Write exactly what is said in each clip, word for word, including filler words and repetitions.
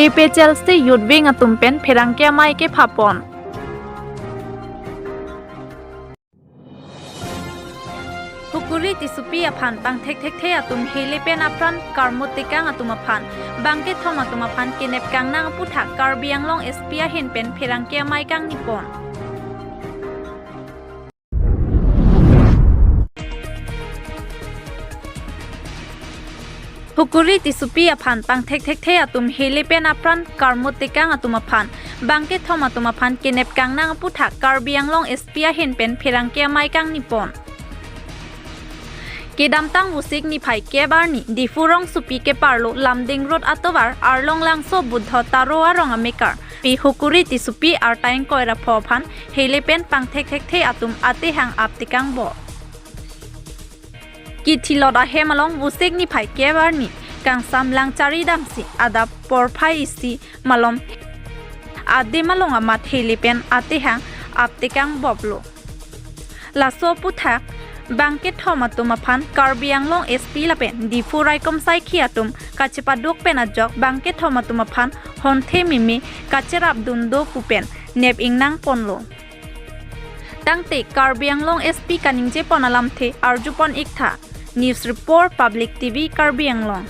A P H L C Youth Wing atum pen pherangke amei kephapon. Hukuri Tissopi aphan pangthekthekthe atum hele pen apran karmut tekang atum aphan bangkethom atum aphan kenep kangnang aputhak Karbi Anglong S P ahin pen pherangke amei kangnipon. Hukuri Tissopi aphan pangthekthekthe atum hele pen apran karmut tekang atum aphan bangkethom atum aphan kenep kangnang aputhak Karbi Anglong S P ahin pen pherangke amei kangnipon. Kedamtang Vosik niphai kep arni Diphu rongsopi keparlo Lumding Road atovar Arlong Langso Buddho Taro arong amekar pi Hukuri Tissopi arta ingkoi ra pho aphan hele pen pangthekthekthe atum atehang ap tekangbom. Kithilot ahem along Vosik niphai kep arni kangsam lang chari damsi adap porphai isi malom adim along amat hele pen atehang ap tekangbomlo. Laso aputhak bangkethom atum aphan Karbi Anglong S P lapen Diphu raikom saikhi atum kachepaduk pen ajok bangkethom atum aphan honthe meme kacherapdun do pu pen nep ingnangponlo. Tangte Karbi Anglong S P kaningjepon alamthe arjupon iktha. News Report, Public T V, Karbi Anglong.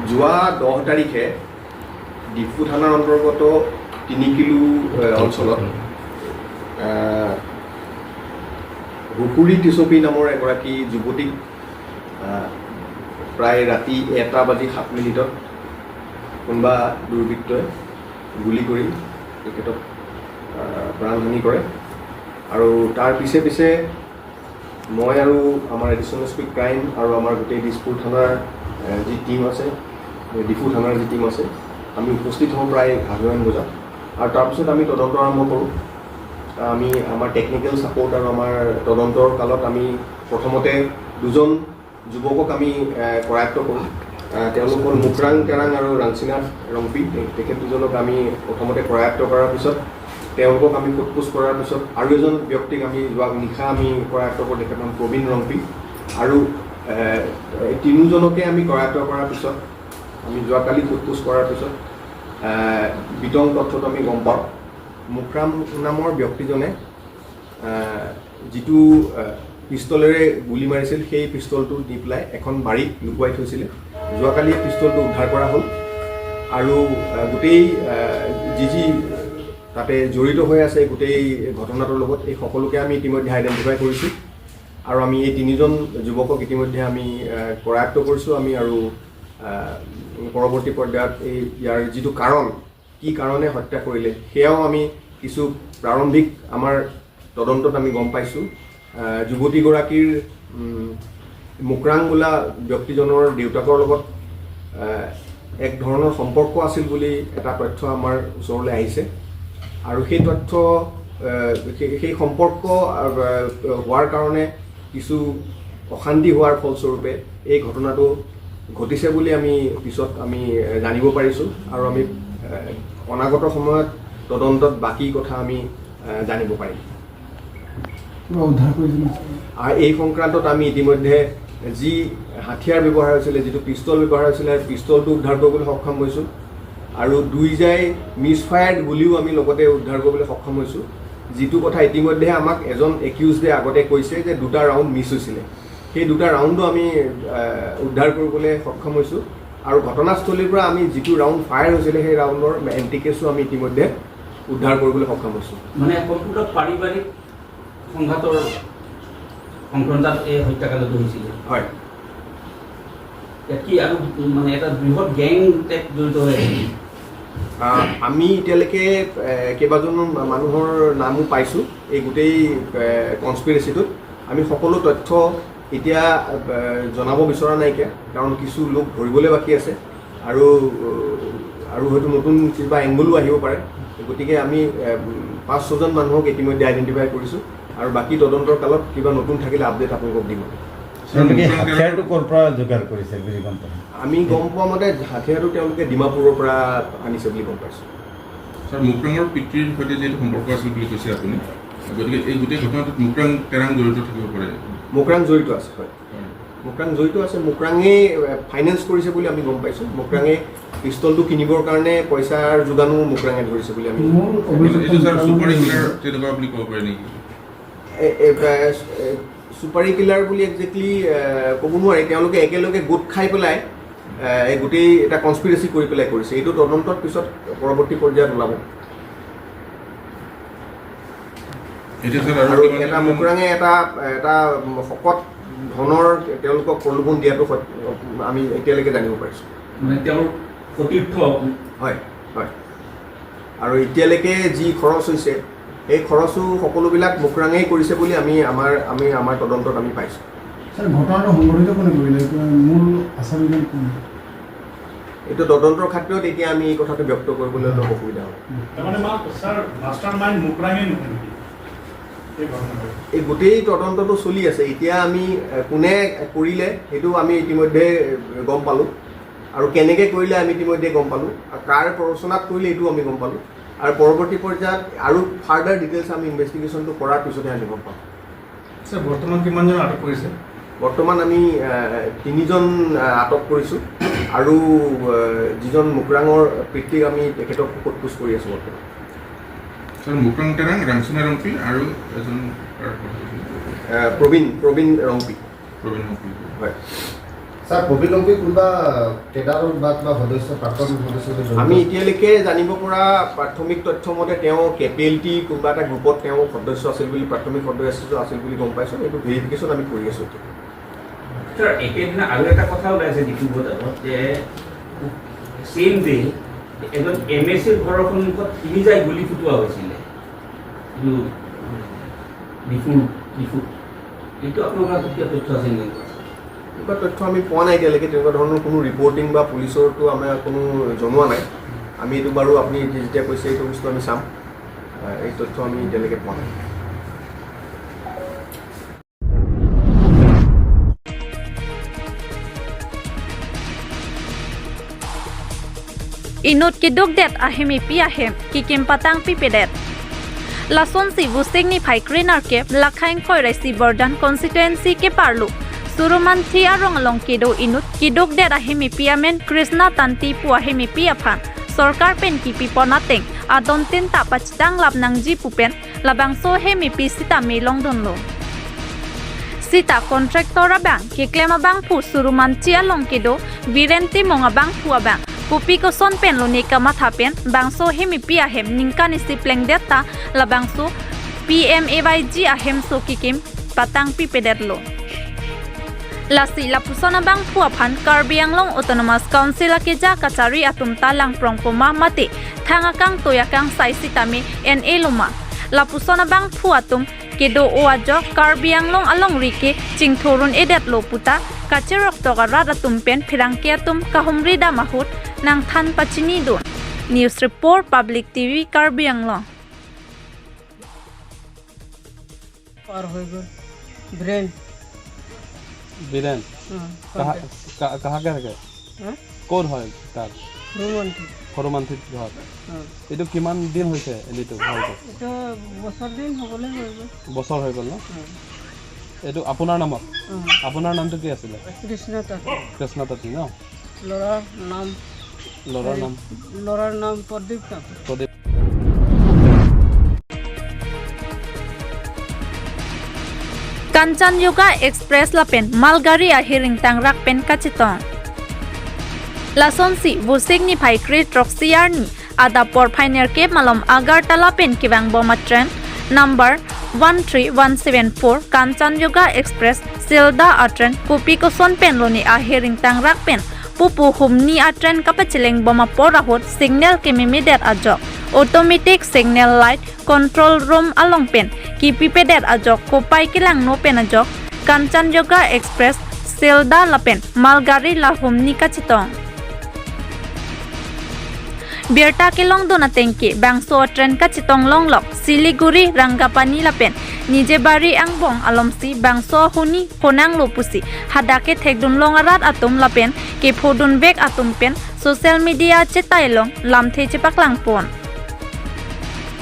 যোৱা দহ তাৰিখে ডিফু থানাৰ অন্তৰ্গত তিনিকিলো এ, অঞ্চলত এ, হুকুৰি টিচপি নামৰ এগৰাকী যুৱতীক এ, প্ৰায় ৰাতি এটা বাজি সাত মিনিটত কোনোবা দুৰ্বৃত্তই গুলী কৰি তেখেতক এ, প্ৰাণহানি কৰে। আৰু তাৰ পিছে পিছে মই আৰু আমাৰ এডিশ্যনেল এছ পি ক্ৰাইম আৰু আমাৰ গোটেই দিছপুৰ থানাৰ এ, যি টিম আছে, এ, ডিফু থানাৰ যি টিম আছে, আমি উপস্থিত হওঁ প্ৰায় আঢ়ৈমান বজাত। আৰু তাৰপিছত আমি তদন্ত আৰম্ভ কৰোঁ। আমি আমাৰ টেকনিকেল ছাপোৰ্ট আৰু আমাৰ তদন্তৰ কালত আমি প্ৰথমতে দুজন যুৱকক আমি এ, কৰায়ত্ব কৰোঁ। এ, তেওঁলোক হ'ল মুকৰাং তেৰাং আৰু ৰাংচিনাথ ৰংপি। তে- তেখেত দুজনক আমি প্ৰথমতে কৰায়ত্ব কৰাৰ পিছত তেওঁলোকক আমি সোধ পোছ কৰাৰ পিছত আৰু এজন ব্যক্তিক আমি যোৱা নিশা আমি কৰায়ত্ব কৰোঁ, তেখেত নাম প্ৰবীণ ৰংপি। আৰু এ, এই তিনিওজনকে আমি কৰায়ত্ব কৰাৰ পিছত আমি যোৱাকালি সোধ পোছ কৰাৰ পিছত এ, বিতং তথ্যটো আমি গম পাওঁ। মুকৰাং নামৰ ব্যক্তিজনে এ, যিটো এ, পিষ্টলেৰে গুলী মাৰিছিল, সেই পিষ্টলটো নি পেলাই এখন বাৰীত লুকুৱাই থৈছিলে। যোৱাকালি এই পিষ্টলটো উদ্ধাৰ কৰা হ'ল আৰু এ, গোটেই এ, যি যি তাতে জড়িত হৈ আছে গোটেই ঘটনাটোৰ লগত, এই সকলোকে আমি ইতিমধ্যে আইডেণ্টিফাই কৰিছোঁ। আৰু আমি এই তিনিজন যুৱকক ইতিমধ্যে আমি এ, কৰায়ত্ব কৰিছোঁ আমি আৰু এ, পৰৱৰ্তী পৰ্যায়ত এই ইয়াৰ যিটো কাৰণ, কি কাৰণে হত্যা কৰিলে, সেয়াও আমি কিছু প্ৰাৰম্ভিক আমাৰ তদন্তত আমি গম পাইছোঁ। এ, যুৱতীগৰাকীৰ উম, মুকৰাং বোলা ব্যক্তিজনৰ দেউতাকৰ লগত এ, এক ধৰণৰ সম্পৰ্ক আছিল বুলি এটা তথ্য আমাৰ ওচৰলৈ আহিছে। আৰু সেই তথ্য এ, সেই- সেই সম্পৰ্ক এ, হোৱাৰ কাৰণে কিছু অশান্তি হোৱাৰ ফলস্বৰূপে এই ঘটনাটো ঘটিছে বুলি আমি পিছত আমি এ, জানিব পাৰিছোঁ আৰু আমি এ, অনাগত সময়ত তদন্তত বাকী কথা আমি এ, জানিব পাৰিম। কিবা উদ্ধাৰ কৰিছে নেকি? আৰু এই সংক্ৰান্তত আমি ইতিমধ্যে যি হাথিয়াৰ ব্যৱহাৰ হৈছিলে, যিটো পিষ্টল ব্যৱহাৰ হৈছিলে, সেই পিষ্টলটো উদ্ধাৰ কৰিবলৈ সক্ষম হৈছোঁ আৰু দুই জাই মিছফায়াৰ্ড গুলীও আমি লগতে উদ্ধাৰ কৰিবলৈ সক্ষম হৈছোঁ। যিটো কথা ইতিমধ্যে আমাক এজন একিউজডে আগতে কৈছে যে দুটা ৰাউণ্ড মিছ হৈছিলে, সেই দুটা ৰাউণ্ডো আমি এ, উদ্ধাৰ কৰিবলৈ সক্ষম হৈছোঁ আৰু ঘটনাস্থলীৰ পৰা আমি যিটো ৰাউণ্ড ফায়াৰ হৈছিলে, সেই ৰাউণ্ডৰ এণ্টিকেছো আমি ইতিমধ্যে উদ্ধাৰ কৰিবলৈ সক্ষম হৈছোঁ। মানে সম্পূৰ্ণ পাৰিবাৰিক সংঘাতৰ সংক্ৰান্তত এই হত্যাকাণ্ডটো হৈছিলে। হয়। ইয়াত কি আৰু মানে এটা বৃহৎ গেং টাইপ জড়িত হৈ আছে নেকি? আহ, আমি এতিয়ালৈকে এ, কেইবাজনো মানুহৰ নামো পাইছোঁ এই গোটেই কনস্পিৰেচিটোত। আমি সকলো তথ্য এতিয়া এ, জনাব বিচৰা নাইকিয়া, কাৰণ কিছু লোক ধৰিবলৈ বাকী আছে আৰু আৰু হয়তো নতুন কিবা এংগলো আহিব পাৰে। গতিকে আমি এ, পাঁচ ছজন মানুহক ইতিমধ্যে আইডেণ্টিফাই কৰিছোঁ আৰু বাকী তদন্তৰ কালত কিবা নতুন থাকিলে আপডেট আপোনালোকক দিম। তেওঁলোকে হাথিয়াৰটো ক'ৰ পৰা যোগাৰ কৰিছে বুলি গম পায়? আমি গম পোৱা মতে হাথিয়াৰটো তেওঁলোকে ডিমাপুৰৰ পৰা আনিছে বুলি গম পাইছোঁ। ছাৰ, মুকৰাঙৰ পিতৃৰ সৈতে যিহেতু সম্পৰ্ক আছিল বুলি কৈছে আপুনি, গতিকে এই গোটেই ঘটনাটোত মুকৰাং তেৰাং জড়িত থাকিব পাৰে। মুকৰাং জড়িত আছে, হয়। হয়। মুকৰাং জড়িত আছে। মুকৰাঙে ফাইনেন্স কৰিছে বুলি আমি গম পাইছোঁ। মুকৰাঙে পিষ্টলটো কিনিবৰ কাৰণে পইচাৰ যোগানো মুকৰাঙে ধৰিছে বুলি আমি মূল অভিযুক্ত এইটো ছাৰ মুকৰাঙৰ ছুপাৰ কিলাৰ তেনেকুৱা বুলি ক'ব পাৰে নেকি? এ- এ- এ- এ- ছুপাৰী কিলাৰ বুলি একজেক্টলি ক'ব নোৱাৰি। তেওঁলোকে একেলগে গোট খাই পেলাই এ, এই গোটেই এটা কনস্পিৰেচি কৰি পেলাই কৰিছে। এইটো তদন্তৰ পিছত পৰৱৰ্তী পৰ্যায়ত ওলাব। এতিয়া ছাৰ আৰু আৰু কিমান এটা জন মুকৰাঙে এটা এটা শকত ধনৰ তেওঁলোকক প্ৰলোভন দিয়াটো সত- আমি এতিয়ালৈকে জানিব পাৰিছোঁ। মানে তেওঁৰ সতীৰ্থ? হয়, হয়। আৰু এতিয়ালৈকে যি খৰচ হৈছে, সেই খৰচো সকলোবিলাক মুকৰাঙেই কৰিছে বুলি আমি আমাৰ আমি আমাৰ তদন্তত আমি পাইছোঁ। ছাৰ, ঘটনাটো সংঘটিত কোনে কৰিলে? কোনে মূল আচামিজন কোন? এইটো তদন্তৰ খাতিৰত এতিয়া আমি এই কথাটো ব্যক্ত কৰিবলৈ অলপ অসুবিধা হ'ব। তাৰমানে মা- ছাৰ, মাষ্টাৰ মাইণ্ড মুকৰাঙে নহয় নেকি এই ঘটনাটো? এই গোটেই তদন্তটো চলি আছে। এতিয়া আমি এ, কোনে কৰিলে সেইটো আমি ইতিমধ্যে এ, গম পালোঁ, আৰু কেনেকৈ কৰিলে আমি ইতিমধ্যে গম পালোঁ, আৰু কাৰ প্ৰৰোচনাত কৰিলে এইটো আমি গম পালোঁ। আৰু পৰৱৰ্তী পৰ্যায়ত আৰু ফাৰ্ডাৰ ডিটেইলছ আমি ইনভেষ্টিগেশ্যনটো কৰাৰ পিছতহে আমি গম পাম। ছাৰ, বৰ্তমান কিমানজন আটক কৰিছে? বৰ্তমান আমি এ, তিনিজন এ, আটক কৰিছোঁ আৰু এ, যিজন মুকৰাঙৰ পিতৃক আমি তেখেতক সোধ পোছ কৰি আছোঁ বৰ্তমান। ছাৰ, মুকৰাং তেৰাং, ৰাংচুনা ৰংপি আৰু এজন এ, প্ৰবীণ প্ৰবীণ ৰংপি। প্ৰবীণ ৰংপি। হয়। ছাৰ, প্ৰবীণ ৰংপি কোনোবা কেডাৰৰ বা কিবা সদস্য, প্ৰাক্তন সদস্য জড়িত? আমি এতিয়ালৈকে জানিব পৰা প্ৰাথমিক তথ্য মতে তেওঁ কে পি এল টি কোনোবা এটা গ্ৰুপত তেওঁ সদস্য আছিল বুলি, প্ৰাথমিক সদস্য আছিল বুলি গম পাইছোঁ। এইটো ভেৰিফিকেশ্যন আমি কৰি আছোঁ এতিয়া। ছাৰ, একেদিনা আৰু এটা কথা ওলাইছে ডিফু বজাৰত যে ছেম ডে এজন এম এ চিৰ ঘৰৰ সন্মুখত তিনিজাই গুলী ফুটোৱা হৈছিলে। এইটো ডিফু, ডিফু। এইটো আপোনালোকৰ হাতত কিবা তথ্য আছে নেকি? এনেকুৱা তথ্য আমি পোৱা নাই এতিয়ালৈকে। তেনেকুৱা ধৰণৰ কোনো ৰিপৰ্টিং বা পুলিচৰতো আমাৰ কোনো জনোৱা নাই। আমি এইটো বাৰু আপুনি এতিয়া যেতিয়া কৈছে, এইটো বস্তু আমি চাম। আহ, এই তথ্য আমি এতিয়ালৈকে পোৱা নাই। Inut kedukdet ahemepi ahem kekim patangpipedet. Lasonsi Vosik niphai krenerkep, Lakhaing Koiraisi Borjan constituency keparlo Surumanthi arong along kedo inut kedukdet ahemepi amen Krishna Tanti pu ahemepi aphan sorkar pen kipipon ateng adontin ta pachethanglap nangji pu pen labangso ahemepi sitame longdunlo. Sita contractor abang keklem abangphu Surumanthi along kedo Viren Timung abangphu abang kopi koson penlo ne kamatha pen bangso ahemepi ahem ningkan isi plengdet ta labangso P M A Y G ahemso kekim patangpipedetlo. Lasi lapuson abangphu aphan Karbi Anglong Autonomous Council akeja kachari atum ta langprongpo ma mate thang akangtoi akangsai sitame en-elo ma. Lapuson abangphu atum kedo-o ajok Karbi Anglong alongri ke chingthurun-edetlo puta kacheroktok arat atum pen pherangke atum kahumri dam ahut nangthan pachinidun. News report, Public T V, Karbi Anglong. পাৰ হৈ গ'ল। বীৰেণ। বীৰেণ? অ, কণ্টেক্ট। কাহা-, কা-, কাহা কে থাকে? হা? ক'ত হয় তাৰ? সৰুমান্থি। সৰুমান্থিত ঘৰ। অ। এইটো কিমান দিন হৈছে এলিটো ঘৰটো? এইটো বছৰ দিন হ'বলৈ হৈ গ'ল। বছৰ হৈ গ'ল ন? অ। এইটো আপোনাৰ নামত? অ। আপোনাৰ নামটো কি আছিলে? কৃষ্ণ তাঁতী। কৃষ্ণ তাঁতী ন? ল'ৰাৰ নাম, ল'ৰাৰ হেৰি, নাম? ল'ৰাৰ নাম প্ৰদীপ তাঁতী। প্ৰদীপ। Kanchanjunga Express lapen malgari ahiring tangrak pen kachetong. Lasonsi Vosik niphai kre throksi arni adap porphai nerkep malom Agartala pen kevangbom a-train number one three one seven four Kanchanjunga Express Sealdah a-train kopi koson penlo ne ahiring tangrak pen pupu humni a-train kapachelengbom apor ahut signal kememedet ajok automatic signal light control room along pen kipipedet ajok kopai kelangno pen ajok Kanchanjunga Express Sealdah lapen malgari la humni kachetong. Birta kelongdun ateng ke bangso a-train kachetong longlok Siliguri, Rangapani lapen Nijebari angbong alomsi bangso ahumni phonanglo pusi hadak kethekdun long arat atum lapen kephodunvek atum pen social media chetai along lamthe chepaklangpon.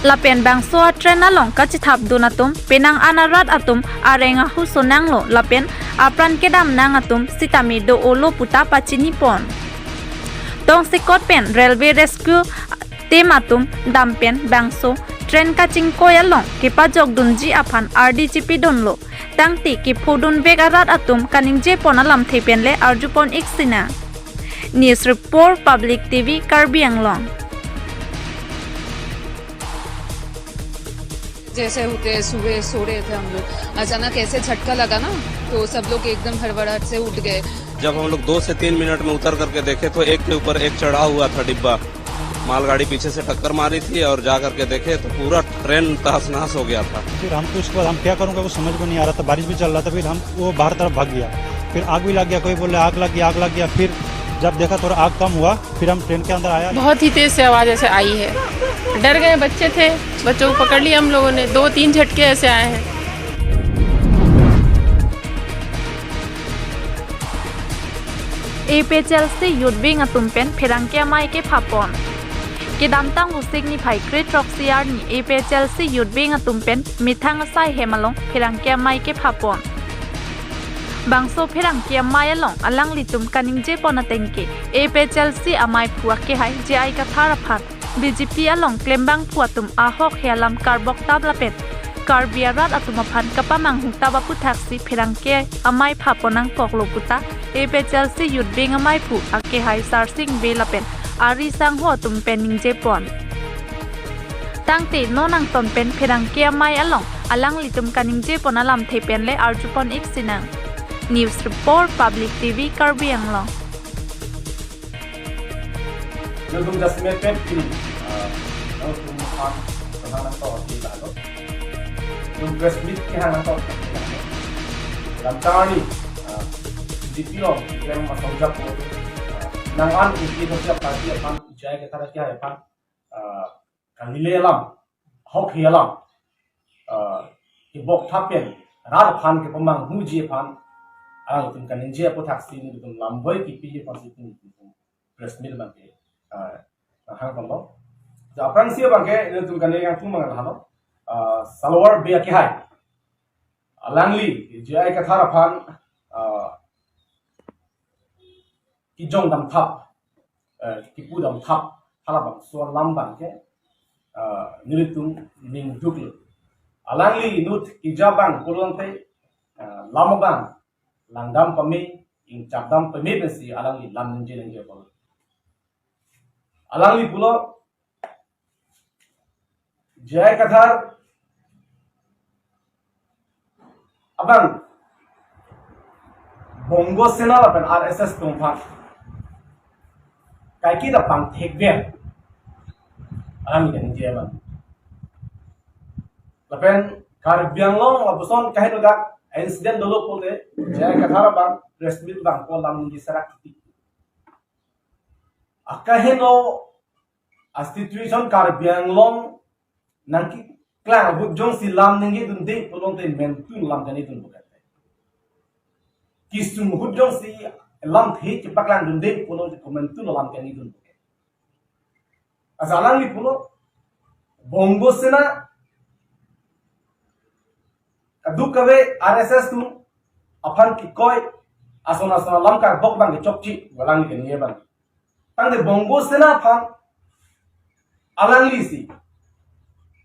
Lapen bangso a-train along kachethapdun atum penang an arat atum areng ahu sonanglo lapen apran kedam nang atum sitame do-olo puta pachinipon. Tongsekot pen railway rescue team atum dam pen bangso train kachingkoi along kepajokdunji aphan ardi chipidunlo. Tangte kephodunvek arat atum kaningjepon alamthe pen le arjupon-ik sinang. News report, Public T V, Karbi Anglong. जैसे होते हैं, सुबह सो रहे थे हम लोग, अचानक ऐसे झटका लगा ना, तो सब लोग एकदम हड़बड़ाहट से उठ गए। जब हम लोग दो से तीन मिनट में उतर करके देखे तो एक के ऊपर एक चढ़ा हुआ था डिब्बा। मालगाड़ी पीछे से टक्कर मारी थी और जा करके देखे तो पूरा ट्रेन तहस नहस हो गया था। फिर हम तो उसके बाद हम क्या करूँगा, कुछ समझ में नहीं आ रहा था। बारिश भी चल रहा था। फिर हम वो बाहर तरफ भाग गया। फिर आग भी लग गया, कोई बोले आग लग गया, आग लग गया। फिर जब देखा थोड़ा आग कम हुआ, फिर हम ट्रेन के अंदर आया। बहुत ही तेज से आवाज ऐसे आई है। डर गए, बच्चे थे, बच्चों को पकड़ लिया हम लोगों ने। दो तीन झटके ऐसे आए हैं। A P H L C Youth Wing atum pen pherangke amei kephapon. Kedamtang Vosik niphai kre-throksi arni A P H L C Youth Wing atum pen methang asai hem along pherangke amei kephapon. Bangso pherangke amei along alanglitum kaningjepon atengke A P H L C ameiphu akehai J I Kathar aphan B J P along klembangphu atum ahok he alam karbok tap lapen Karbi arat atum aphan kapamanghu tap aputhaksi pherangke amei phapon nangkoklo puta A P H L C Youth Wing ameiphu akehai Sarsing Bey lapen ari sangho atum pen ningjepon. Tangte non angton pen pherangke amei along alanglitum kaningjepon alamthe pen le arjupon-ik sinang. News report, Public T V, Karbi Anglong. Nelitum jasemet pen pini, ah, nelitum aphan kehang nangtokji lalo. Nelitum press meet kehang nangtokji lalo. Lamtang arni, ah, B J P along keklem asong japo, ah, nang an isi sosial party aphan, J I Kathar akehai aphan, ah, kalile alam, ahok he alam, ah, kebok thap pen rat aphan kepamanghuji aphan alangtum kaningje aputhaksi nelitum lamboi kipiji aphansi nelitum press meet abangke, ah, hang tonglo. Ja aphrangsi abangke nelitum kane yang tumang halo, ah, Salwar Bey akehai, alangli J I Kathar aphan, ah, kijong damthap, eh, kipu damthap halabangso alam abangke, eh, nelitum ningduklo. Alangli inut keja abang pulote, eh, lam abang langdam pame, ingchakdam pame pensi alangli lam ningje ningje pulo. Alangli pulo, J I Kathar abang Bongo Sena lapen R S S atum aphan kaike ta pangthekver, alangli kaningje abang. Lapen Karbi Anglong lapuson kaheno dak incident dolo pulote J I Kathar abang press meet abang ko lam ningje serak kiti. Akaheno a-situation Karbi Anglong nangkeklang ahut jongsi lam ningjedunde pulote mentun lam kaningjedun bukan. Kesung ahut jongsi lamthe chepaklangdunde pulote komentun lam kaningjedun bukan. Asa alangli pulo Bongo Sena kadokave R S S atum aphan kekoi ason ason alam karbok abang kechokche, alangli kaningje abang. Tangte Bongo Sena aphan alanglisi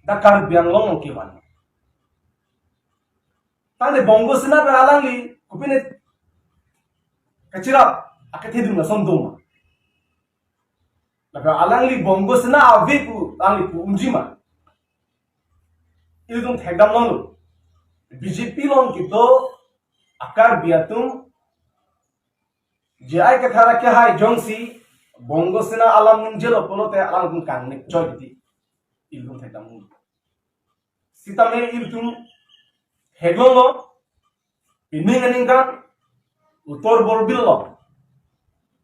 dak Karbi Anglong along kevan. Tangte Bongo Sena pen alangli kopine kachirap akethedun ason doma. Lapen alangli Bongo Sena ave pu alangli pu unji ma? Ilitum thekdam longlo. B J P along kedo a-Karbi atum J I Kathar akehai jongsi Bongo Sena alam ningjelo pulote alangtum kangnek choi titi. Ilitum thekdam longlo. Sitame ilitum theklonglo, pining aningkan Uttar Borbil along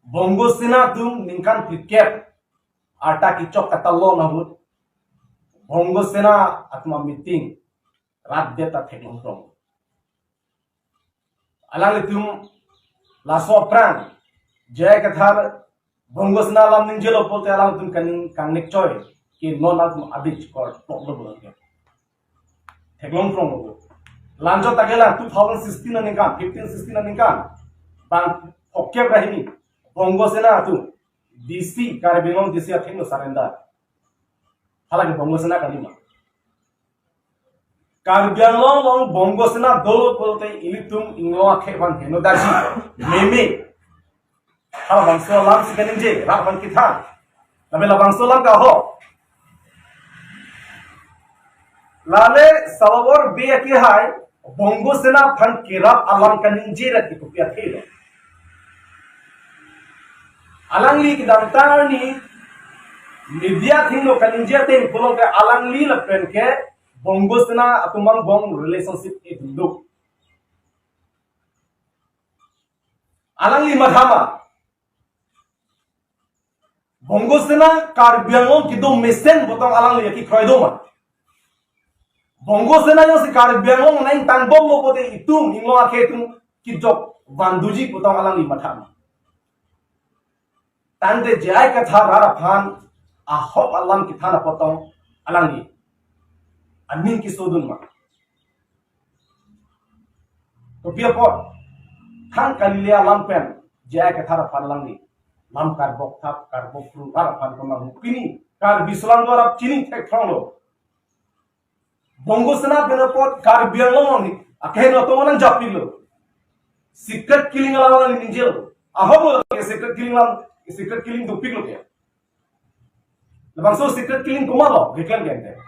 Bongo Sena atum ningkan phlikep arta kechok katalon ahut Bongo Sena atum a-meeting rat det ta theklong krong. Alanglitum laso aphrang J I Kathar Bongo Sena alam ningjelo pulote alangtum kaning kangnek choi. ke non atum adi chikor plok lo bo ke. Theklong prong lo. Lanjut ta ke la two thousand sixteen aningkan, fifteen sixteen aningkan, bang phokep ra hini, Bongo Sena atum D C, Karbi Anglong D C athengno surrender. Halake Bongo Sena kalima. Karbi Anglong along Bongo Sena dolo pulote ilitum ingno akhei aphan heno daji. Meme. Halabangso alam si kaningje, rat aphan kethan. Tapi labangso alam ke ahok. Lale Salabor Bey akehai, Bongo Sena aphan kerap alam kaningje rat ke kopi athe lo. Alangli kedamtang arni media athengno kaningje ateng pulote alangli lapen ke Bongo Sena atum angbong relationship edun do. Alangli mathama. Bongo Sena Karbi Anglong kedo mesen pu tong alangli kekroi do ma. Bongo Sena jongsi Karbi Anglong nangtang bom lo pulote itum, ingno akhei atum kejok van doji pu tong alangli mathama. Tangte J I Kathar rat aphan ahok alam kethan apot tong alangli aning kesodun ma. Kopi apot, thang kalile alam pen J I Kathar aphan alangli lam karbok thap, karbok phru rat aphan kemang pini Karbi solang do arap chini thek thong lo. Bongo Sena pen apot Karbi Anglong ni akeheno tong nang japik lo. Secret killing alam nang ningje lo. Ahok lo ke secret killing alam, secret killing dopik lo ke. Labangso secret killing komat lo, reklem kente.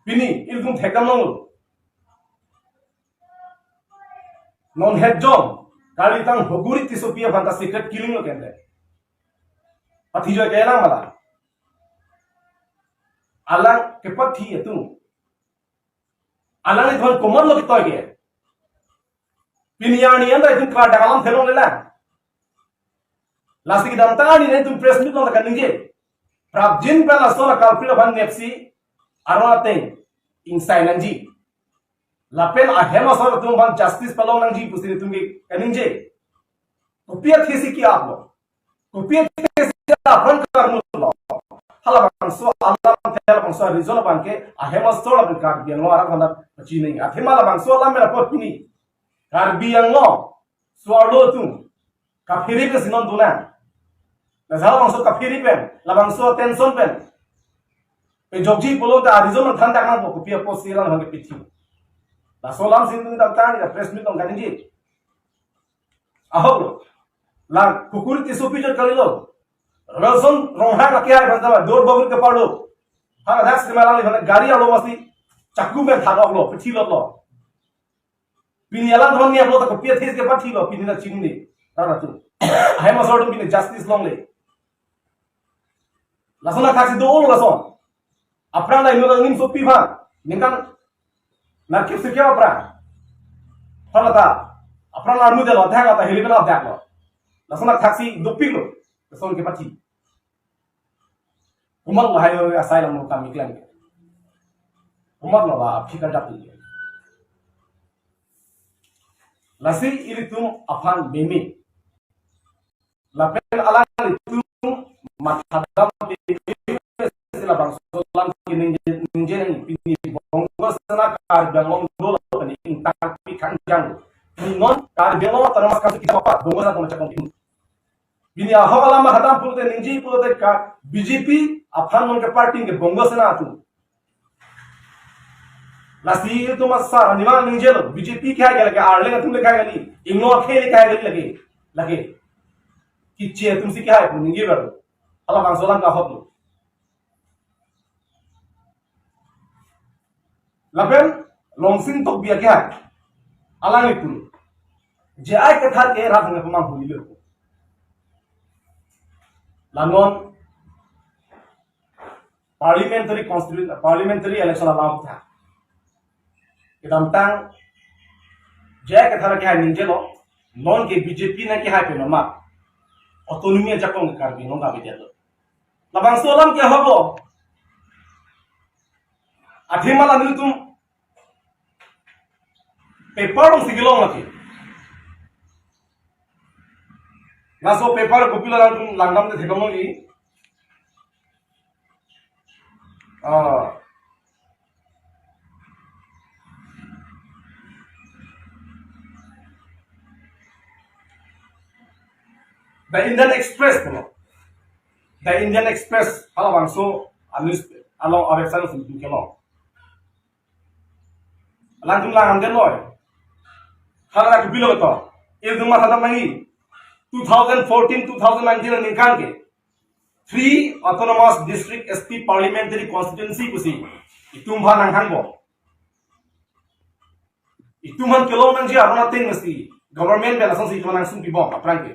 Pini, ilitum thekdam long lo. Non het jong, kali tang Hoguri Tissopi aphan ta secret killing lo kente. Pathi joy ke alang mala. Alang kepathi atum. Alangliphan komat lo ketoi ke. Pini arni anta itum klardak alam thelong lelang. Lasi kedamtang arni nangtum press meet along kaningje. Prapjin pen laso la culprit aphan nepsi aron ateng ingsai nangji. Lapen ahem asor atum aphan justice palong nangji pusi nelitum ke kaningje. Kopi athesi ke-ap lo. Kopi athesi apran karmu lo. Halabangso alam, halabangso reason abang ke ahem asor lapen Karbi Anglong arat aphan pachinang. Athema labangso alam mera pot pini Karbi Anglong so-arlo atum kaphere pen si non dun nang. Laso labangso kaphere pen, labangso tension pen pejokji pulote a-reason nangthan dak nangpo, kopi apotsi alang hang kepithi. Laso alam si nelitum damtang, ya press meet along kaningje. Ahok lo. La Hoguri Tissopi jot kali lo. Ralson Ronghang akehai aphan ta dor bagur kepar lo. Hang adak sima alangliphan gari arlo masi chaklu pen thadok lo, pethi lot lo. Pini alang thon ni aplo ta kopi athesi kepathi lo, pini nangchinine. Rara tu. Ahem asor atum pini justice longle. Lason athaksi do lo lason. Aphrang la ino nangnim sopi aphan. Ningkan narkip sikya aphrang. Aphrang ta. Aphrang la armu de lo, thang ta hili bela dak lo. Lason athaksi dopik lo. Lason kepathi. Komat lahai asai lam kam iklem. Komat lo la aphi karjap tu. Lasi ilitum aphan meme. Lapen alanglitum mathadam sila bangso alam keningje ningje nang pini Bongo Sena Karbi Anglong dolo pini ingtang pikang jang. Pini non Karbi Anglong Autonomous Council kita apa? Bongo Sena pemecah kong. Pini ahok alam mathadam pulote ningje pulote ka B J P aphan non ke party ke Bongo Sena atum. Lasi itum asar anima ningje lo, B J P kehai ke lake, Arleng atum le kehai kali, ingno akhei le kehai kali lake, lake. Kiche atum si kehai pu ningje baru. Halabangso alam ke ahok lo. Lapen Longsing Tokbi akehai. Alanglitum. J I Kathar ke rat nang pemang huli lo. La non parliamentary constituent, parliamentary election alam tha. Kedamtang J I Kathar akehai ningje lo, non ke B J P nang kehai pen ma autonomy ajakong Karbi Anglong kave det lo. Labangso alam ke ahok lo. Athema la nelitum paper along si kelong lake. Laso paper kopilo nangtum langdam te theklong lagi. uh, The Indian Express, no? The Indian Express, halabangso a-news, along a-website along si kelong. Alangtum lang amden loi. Hala kopilo to. Ilitum mathadam nangji. Two thousand fourteen, two thousand nineteen aningkan ke three autonomous district, S T parliamentary constituency pusi itum aphan nanghangpo. Itum aphan kelong nangji aruna ting mesti government pen asonsi itum aphan nangsung pibom aphrang ke.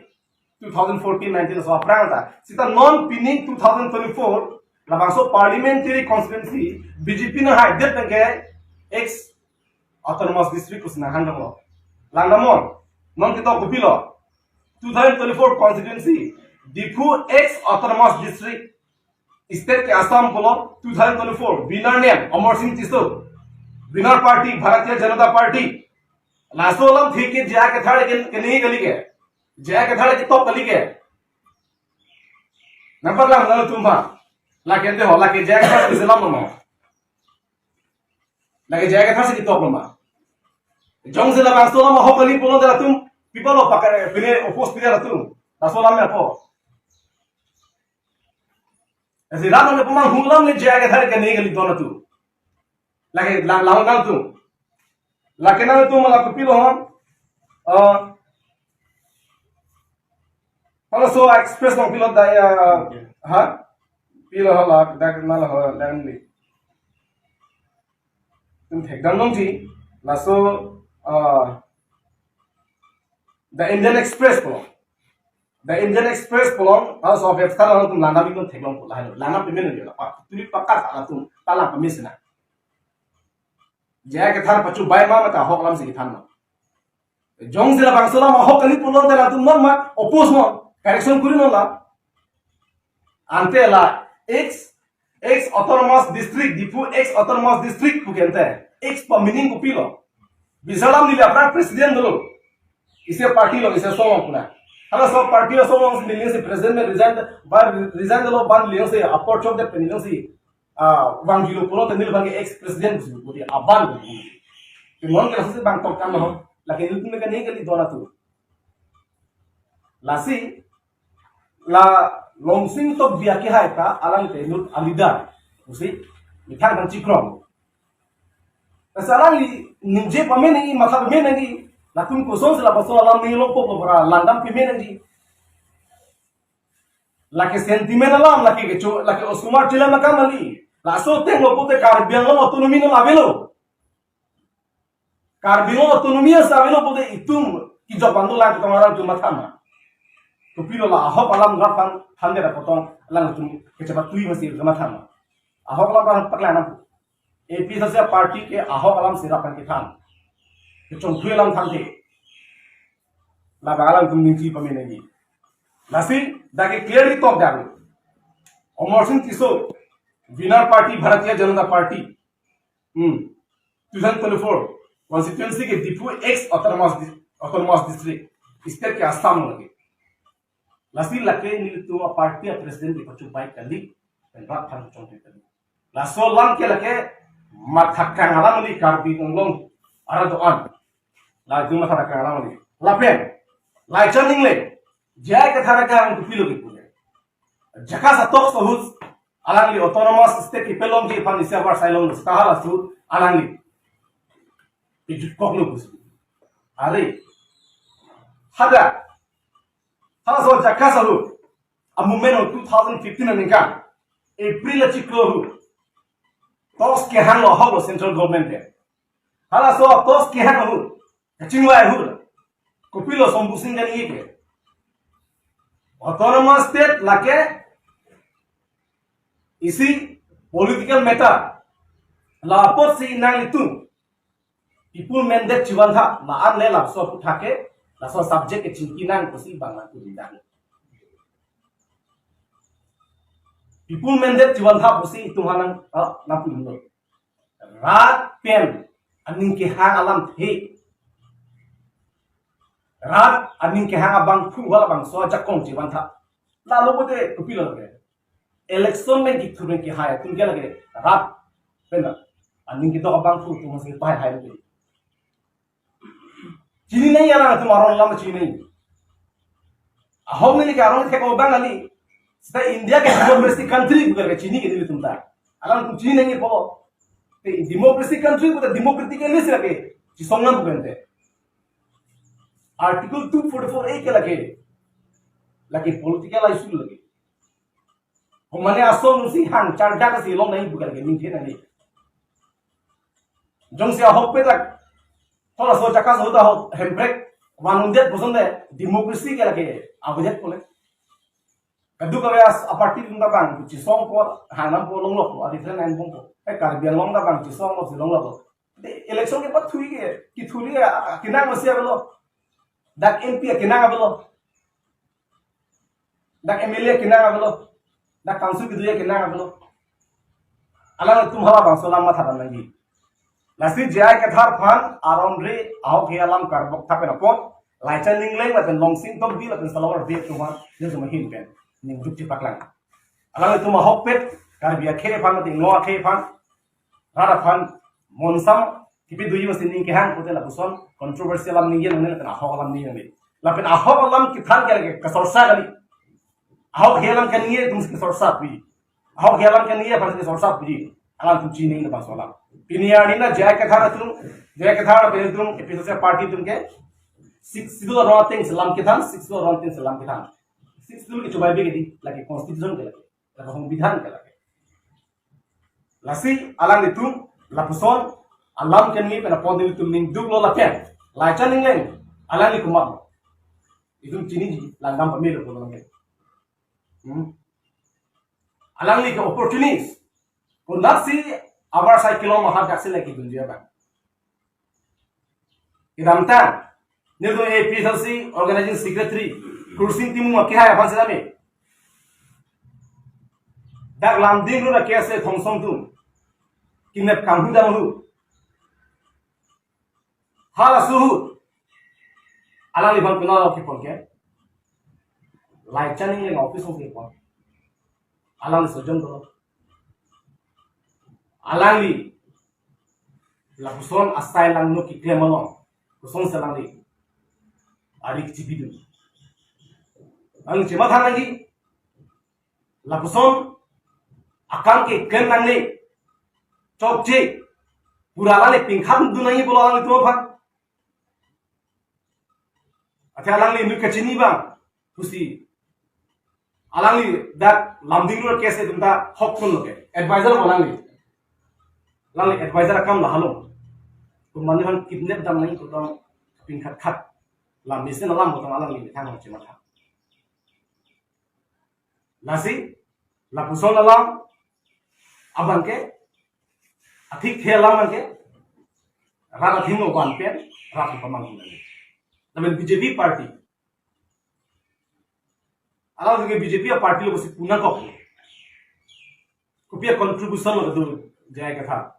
Two thousand fourteen nineteen aso aphrang ta. Seta non pining two thousand twenty-four labangso parliamentary constituency B J P nanghaidet pen ke ex autonomous district pusi nanghang damlo. Lang damnon. Non ketok kopilo. Two thousand twenty-four constituency, Diphu ex autonomous district, state ke Assam pulo, two thousand twenty-four, winner name, Amar Singh Tisso, winner party, Bharatiya Janata Party. Laso alamthe ke J I Kathar ke, keningje kali ke. J I Kathar ketok kali ke. Nangpaklang nangtum ha. Lake ante ho, lake J I Kathar ke selam nama. Lake J I Kathar si ketoklo ma. Jongsi labangso alam ahok kali pulote latum, people of pakar, pine oppose pine latum. Laso alam ya po. Esi rat nang pemang hulam le J I Kathar keningje kali don latum. Lake lang lang nangtum. Lake nangtum malah kopilo hon. Eh, halaso Express along pilo da ya, ha? Pilo hala, dak nala hala, lang ni. Itum thekdam longji, laso, ah, The Indian Express pulo. The Indian Express pulo, halaso website along itum lang dam itum theklongpo, lang dam pemena dia, apa? Tuli pakat latum, talang pemesena. J I Kathar pachu bai ma mata ahok alam si kethan ma. Jongsi labangso alam ahok kali pulote latum non ma oppose non, correction kuri non la. Ante la ex, ex autonomous district, Diphu ex autonomous district pu ke ante. Ex pa meaning kopilo? Bisa alam neli aphrang president dolo. Isi party along, isi asong along puna. Halaso party asong along si neli si president pen resign, ba resign dolo, ba neli si apor chokdet pen neli si ah, vangjulo pulote neli abang ke ex president pusi pudi aban pudi. Pengon ke lasi bang tok kan lo. Lake neli tum ke neli kali don latum. Lasi la Longsing Tokbi akehai ta alang te inut a-leader pusi methang kan chikrom. Lasi alangli ningje pame nangji, matha pame nangji, latum kosonsi labangso alam ning longpo pura lang dam pame nangji. Lake sentiment alam, lake kecho, lake osomar chelam akam kali. Laso ateng lo pute Karbi Anglong autonomy non avelo. Karbi Anglong autonomy asa avelo pute itum kejok bang dolang ketong arong atum matha ma. Kopilo la ahok alam rat aphan than dera potong alangtum kechepatui masi matha ma. Ahok alam aphan paklang nang. A P H L C party ke ahok alam si rat aphan kethan. Kechongthui alam thanthe. Labang alangtum ningje pame nangji. Lasi, dak ke clearly tok dak. Amar Singh Tisso, winner party, Bharatiya Janata Party. Hmm. Two thousand twenty-four constituency ke Diphu ex autonomous dis-, autonomous district. State ke Assam lake. Lasi lake nelitum a-party a-president kepachu bai kali, pen rat aphan chongthui kali. Laso alam ke lake mathakang alam kali Karbi Anglong arat do-an. Latum mathakang alam kali. Lapen, lai chaning le, J I Kathar akehang kopilo kepu le. Jakas atok ahut, alangli autonomous state kepelongji aphan isi abar sai long, seta halaso alangli kejut koklo pusi. Are, hadak, halaso Jakas ahut, a-movement along two thousand fifteen aningkan, April achiklo ahut, talks kehanglo ahoklo central government pen. Halaso talks kehang ahut, kachingvai ahut, kopilo Shambhu Singh kaningje ke. Autonomous state lake isi political matter. La apotsi nanglitum people mandate chevantha, la-an le laso aphuthak ke, laso subject ke chingki nang pusi bang latum dang. People mandate chevantha pusi itum aphan nang, ah, nangpudun lo. Rat pen aning kehang alamthe. Rat aning kehang abangphu halabangso ajakong chevantha. Lalo pute kopilo ke. Election pen kithur pen kehai atum ke lake rat pen aning kedo abang thu atum si pahai hai lo. Chini nangji alanglitum aron alam chini nangji. Ahok neli ke aron thek obang neli. Seta India ke democracy country bukan ke chini ke nelitum ta. Alangtum chini nangji po. Te democracy country bukan democratically si lake chisong nang bukan te. Article two forty-four A ke lake, lake political issue lake. Komane ason si hang charda si long nangji bukan ke ningke nangji. Jongsi ahokpet lak, thora so chaka so ta ho hemprek vanundet boson de democracy ke lake abujet pole. Kadokave a-party atum ta bang chisongpo, hangnampo, longlokpo, a different line bompo. Eh, Karbi Anglong ta bang chisonglo si longlokpo. De election ke pathui ke, kithuli ke, a, a, kenang masi avelo. Dak M P a kenang avelo. Dak M L A kenang avelo. Dak council kedo-an kenang avelo. Alangtum halabangso alam matha dam nangji. Lasi J I Kathar aphan aron ri ahok he alam karbok thapen apot, Laichan Engleng lapen Longsing Tokbi lapen Salawar Bey atum aphan, nelitum ahin pen ningduk chepaklang. Alangtum ahokpet Karbi akhei aphan, mate Inglo akhei aphan, rat aphan monsam kipi doji masi ning kehang pute lapuson controversial alam ningje nangne lapen ahok alam ningje nangne. Lapen ahok alam kethan ke lake kasorsa kali. Ahok he alam kaningje atum si kasorsa puji. Ahok he alam kaningje aphan si kasorsa puji. Alangtum chini nangji labangso alam. Pini arni na J I Kathar atum, J I Kathar atum, A P H L C party atum ke Sixth Schedule aron ateng si alam kethan, Sixth Schedule aron ateng si alam kethan. Sixth Schedule ke chubai bek di, lake constitution ke lake, lake songbidhan ke lake. Lasi alanglitum lapuson alam keningje pen apot nelitum ningduklo lapen Laichan Engleng alangli komatlo. Itum chiniji, langdam pamelo pulo lake. Hmm. Alangli ke opportunist. Konatsi abar sai kelong mahat jaksi lake dunji abang. Kedamtang, nelitum A P H L C organizing secretary Khursing Timung akehai aphan setame, dak Lumding Road a-K S A Thongsong atum kinep kanghu dam hu. Halaso ahut alangliphan konat kepon ke, Laichan Engleng office along kepon. Alangli sojom do. Alangli lapuson asai langno keklem along, kosonsi alangli arik chibidun. Alangli chematha nangji. Lapuson akam keklem nangne, chokche, pura alangli pingkhat dun nangji pulo alanglitum aphan. Athe alangli inut kachini abang pusi, alangli dak Lumding Road case atum ta hokpon lo ke, advisor lo alangli. Alangli advisor akam lahelo. Komatne aphan kidnap dam nangji pulote pingkhat khat, la mesen alam pulote alangli methang chematha. Lasi lapuson alam abang ke, athik the alam abang ke, rat athengno van pen rat pamanghu nangji. Lapen B J P party, alang ke B J P a-party lo pusi pu nangkok. Kopi a-contribution lo kedo J I Kathar?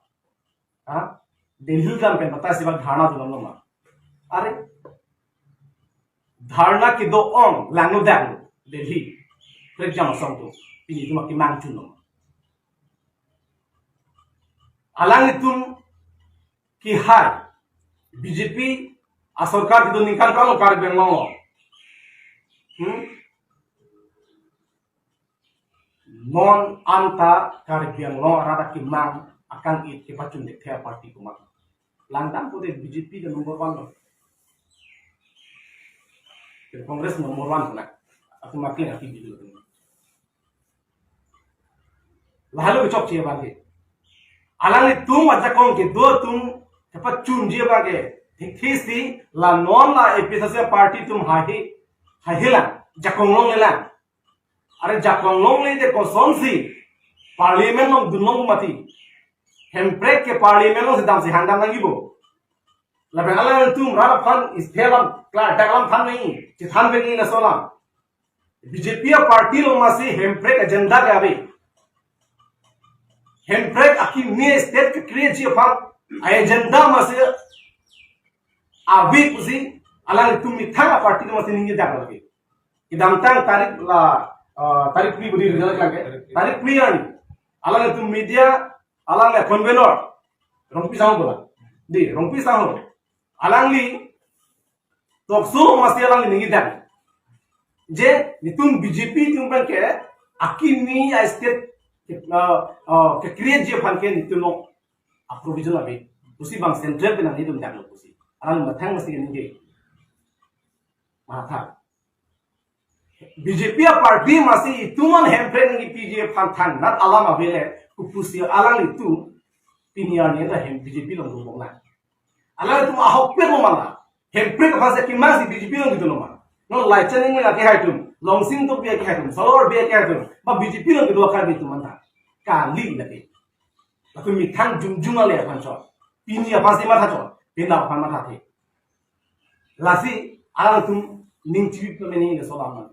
Ha? Delhi kam pen batai si bak dharna dun damlo ma? Are, dharna kedo-ong langno dak lo Delhi, Prekjam Asong atum, pini atum akemang chunlo ma? Alanglitum kehai, B J P asorkar kedo aningkan kalo Karbi Anglong lo. Hmm? Non anta Karbi Anglong arat akemang akang-it kepachun det the a-party komat? Langdam pute B J P ke number one lo. Congress number one kena. Atum makin aki gitu. Lalu chokche abang ke, alanglitum ajakong kedo atum kepachunji abang ke, thik thik si la non la A P H L C party atum haihe, haihe lang, jakong longle lang. Are jakong longle te kosonsi parliament along dunlong mati? Hemprek ke parliament alongsi damsi hang dam nangji bo? Lapen alanglitum rat aphan isi alam, klardak alam than nangji, chethan nangji laso alam. B J P a-party lo masi Hemprek agenda ke ave. Hemprek akimi state ke-create ji aphan a-agenda masi ave pusi alanglitum methang a-party lo masi ningje dak lagi. Kedamtang tarik la ah, tarik phli budi result lang ke. Tarik phli an. Alanglitum media, alangli convener. Rongpi Sangho bola. Di, Rongpi Sangho. Alangli talk show masi alangli ningje dan. Je, netum B J P atum pen ke, akimi a-state, ah, ah, ke-create ji aphan ke netum along a-provision ave. Pusi bang central pen nangdun damlo pusi. Alang mathang masi ningje. Matha. B J P a-party masi itum an Hemprek nangkepi ji aphan thangnat alam ave le, kopusi alanglitum pini arni ta hem B J P along dun bom na. Alanglitum ahokpet lo ma la. Hemprek aphan si akemang si B J P along kedun lo ma. Non Laichan Engleng akehai atum, Longsing Tokbi akehai atum, Salwar Bey akehai atum, ba B J P along kedun Karbi atum an ta. Kali lagi. Latum methang jongjong ale aphan chot. Pini aphan si matha chot. Pini aphan mathathe. Lasi alangtum ning chibip na meni le solam na.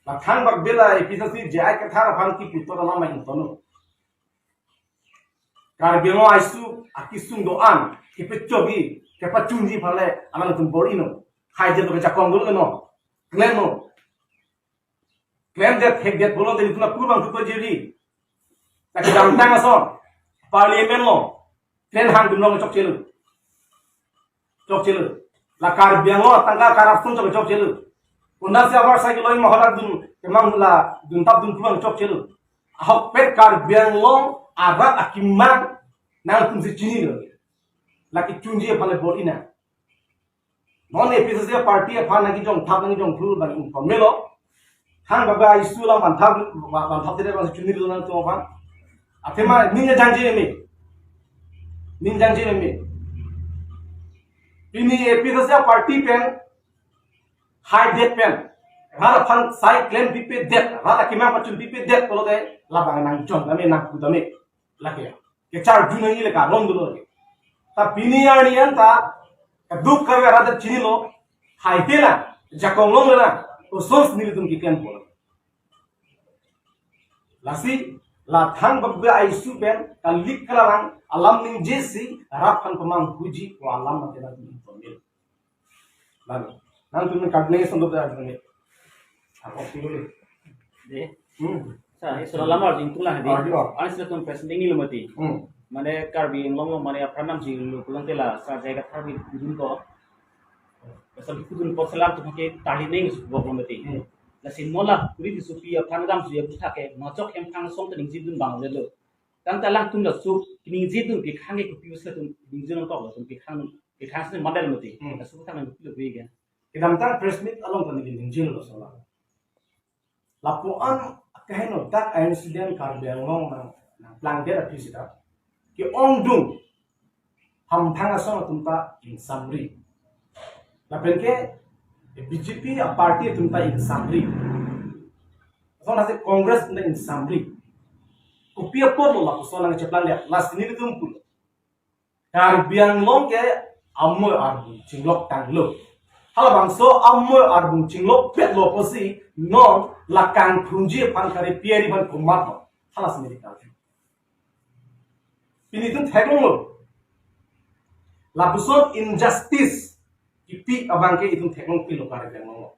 La thangbak bela A P H L C J I Kathar aphan kipu to alam ma ingtonlo. Karbi Anglong aisuk akesung do-an kepechoji, kepachunji aphan le alangtum bor-ino. Hai je to kejakong dolo no. Klemlo. Klemdet, thekdet pulote netum aphu abang tu pajiri. Ta kedamtang ason. Parliament along. Klemhan dunlong chokchelo. Chokchelo. La Karbi Anglong tangka corruption chok chokchelo. Undang si abar sa kilo mahodak dun, kemang la duntap dun pulang chokchelo. Ahokpet Karbi Anglong arat akemang nangtum si chinilo. Lake chunji aphan le bor-ina. Non A P H L C a-party aphan nangkejongthap nangkejongthur bang informal lo. Thangbak bela issue alam vanthap, vanthap tede bang chunilo nangtum aphan. Athema ning jangje meme. Ning jangje meme. Pini A P H L C a-party pen, haidet pen, rat aphan sai klem pipedet, rat akemang pachun pipedet pulote labang nangjon dame nangpu dame. Lake ya. Kecharju nangji le karon dolo lake. Ta pini arni an ta, keduk kave rat chinilo, hai te na, jakong longle na, kosonsi nelitum keklem pulo. Lasi, la thangbak bela a-issue pen, kalik kalalang, alam ningje si, rat aphan pamanghuji, ko alam mate na tum informal. Lalu, nangtum kadne sondok da jene. Ako sih. De. Hmm. Sa, isu alam arjing tulang di. Arjing. Anis latum presenting ni lumati. Hmm. Mane Karbi Anglong lo mane apranam si lu pulang tela sa jaga Karbi dun ko. Pasal kudun ko selam tu ke tali neng su bok lumati. Hmm. Lasi mola kuri di supi aphan dam su ya puthak ke machok hem phang song tening si dun bang le lo. Tangte alangtum laso ningje dun pikhang ke kopi usia tum ningje nong tok latum pikhang pikhang sini model mati. Hmm. Laso kutang nang kopi lo bega. Kedamtang press meet along ta ningje lo sola. Lapuan kaheno dak a-incident Karbi Anglong nang nangplangdet aphi sita ke-ongdung hamphang ason atum ta ingsamri. Lapen ke B J P a-party atum ta ingsamri. Ason hasi Congress atum ta ingsamri. Kopi apotlo lapuson nangcheplangdet, lasi nelitum pulo. Karbi Anglong ke amoi arbung chinglok tanglo. Halabangso amoi arbung chinglokpetlo pusi non la kangthunji aphan kare piari aphan komatlo. Halasi neli kangthun. Pini itum theklonglo. Lapuson injustice kipi abang ke itum theklong pilo Karbi Anglong lo.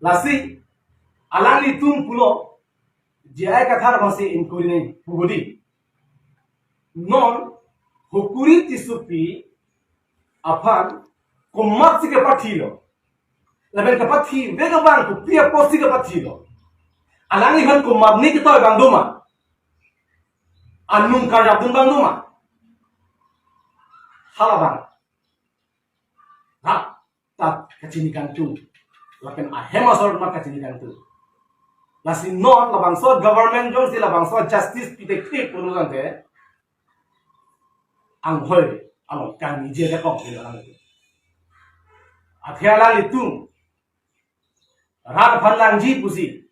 Lasi alanglitum pulo J I Kathar aphan si inquiry nangji pu hedi. Non Hukuri Tissopi aphan komatsi kepathilo. Lapen kepathi vek abang kopi apotsi kepathilo. Alangliphan komatne ketoi abang doma. Anung karjap dun abang doma. Halabang. Ha, ta kachini kangtung. Lapen ahem asor ma kachini kangtung. Lasi non labangso government jongsi labangso justice pitektik pulo tangte anghoi along kangniji ajakong pilo alanglitum. Athe alanglitum rat aphan langji pusi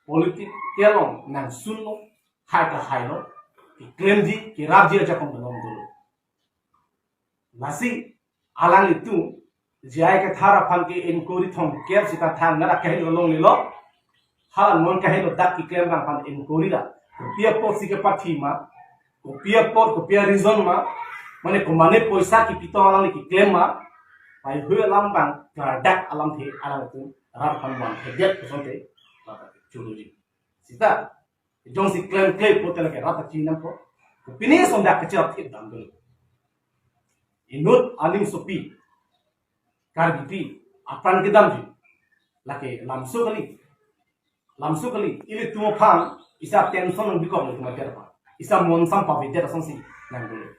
political along nangsunlo, hai ta hailo, keklemji, kerapji ajakong belong dolo. Lasi alanglitum J I Kathar aphan ke inquiry thomkep sita thangnat akahelo longlelo. Hala non kahelo dak keklem abang aphan inquiry la. Kopi apotsi kepathi ma, kopi apot, kopi a-reason ma, mane komane poisa kipitong alangli keklem ma, paihui alam abang klardak alamthe alangtum rat aphan van thedet kosonte rat achuruji. Sita jongsi klemkle pote lake rat achi nangpo. Pini sondak kecil thit dam dulu. Inut aling sopi Karbipi apran kedamji. Lake lamso kali. Lamso kali. Ilitum aphan isi attention nang bikok ilitum adet aphan. Isi amonsam pavedet asonsi nang dulu.